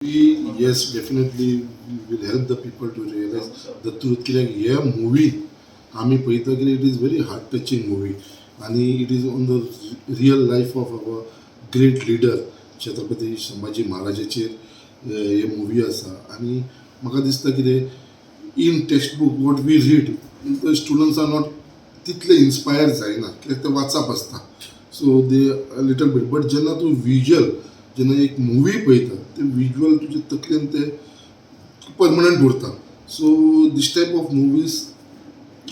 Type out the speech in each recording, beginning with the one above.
Yes, definitely will help the people to realize the truth, कित्याक हे movie आमी पळयता कितें, it is very heart touching movie आनी it is on the real life of our great leader Chhatrapati Sambhaji महाराजाचेर हे movie आसा. आनी म्हाका दिसता कितें, in text book what we read, the students are not तितले इन्स्पायर जायना, कित्याक ते वाचप आसता, so they little bit, but जेन्ना तूं विज्युअल, जेन्ना एक मुवी पळयता, ते विज्युअल तुजे तकलेन ते परमनंट उरता. So this type of movies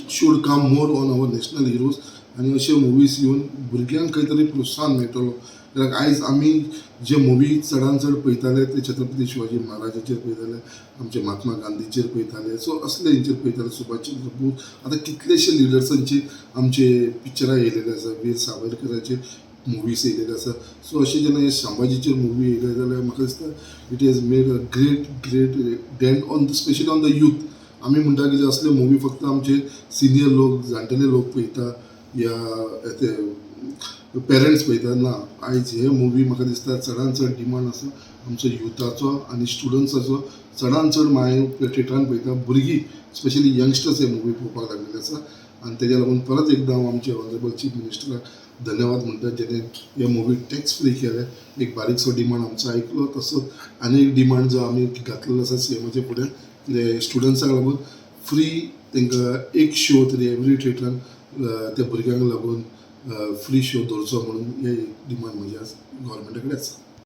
should come more on our national heroes आनी अशे मुवीज येवन भुरग्यांक खंय तरी प्रोत्साहन मेळटलो, कित्याक आयज आमी जे मुवी चडान चड पळयताले ते छत्रपती शिवाजी महाराजाचेर पळयताले, आमचे महात्मा गांधीचेर पळयताले, सो असले हेंचेर पळयताले, सुभाषचंद्र बोस. आतां कितलेशे लिडर्सांचे आमचे पिक्चरां येयलेले आसा, वीर सावरकराचे मुवीज येयलेले आसा. सो अशें जेन्ना हे संभाजीचेर मुवी येयले जाल्यार म्हाका दिसता it has made a great great dent on the specially on the youth. आमी म्हणटा की असले मुवी फक्त आमचे सिनियर लोक, जाणटेले लोक पळयता या ते पेरंट्स पळयता. ना, आयज हे मुवी म्हाका दिसता चडान चड डिमांड आसा आमचो युथाचो आनी स्टुडंट्साचो. चडान चड मागीर थिएटरान पळयता, भुरगीं, स्पेशली यंगस्टर्स हे मुवी पळोवपाक लागलेले आसा. आनी तेज्या लागून परत एकदां हांव आमचे ऑनरेबल चीफ मिनिस्टराक धन्यवाद म्हणटा, जेणे हे मुवी टॅक्स फ्री केले. एक बारीकसो डिमांड आमचो आयकलो. तसोच आनी एक डिमांड जो आमी घातलेलो आसा सीएमाच्या फुडें, कितें स्टुडंट्सांक लागून फ्री तांकां एक शो तरी एवरी थिएटरान त्या भुरग्यांक लागून फ्री शो दवरचो म्हणून हे डिमांड म्हजी आज गोवोरमेंटा कडेन आसा.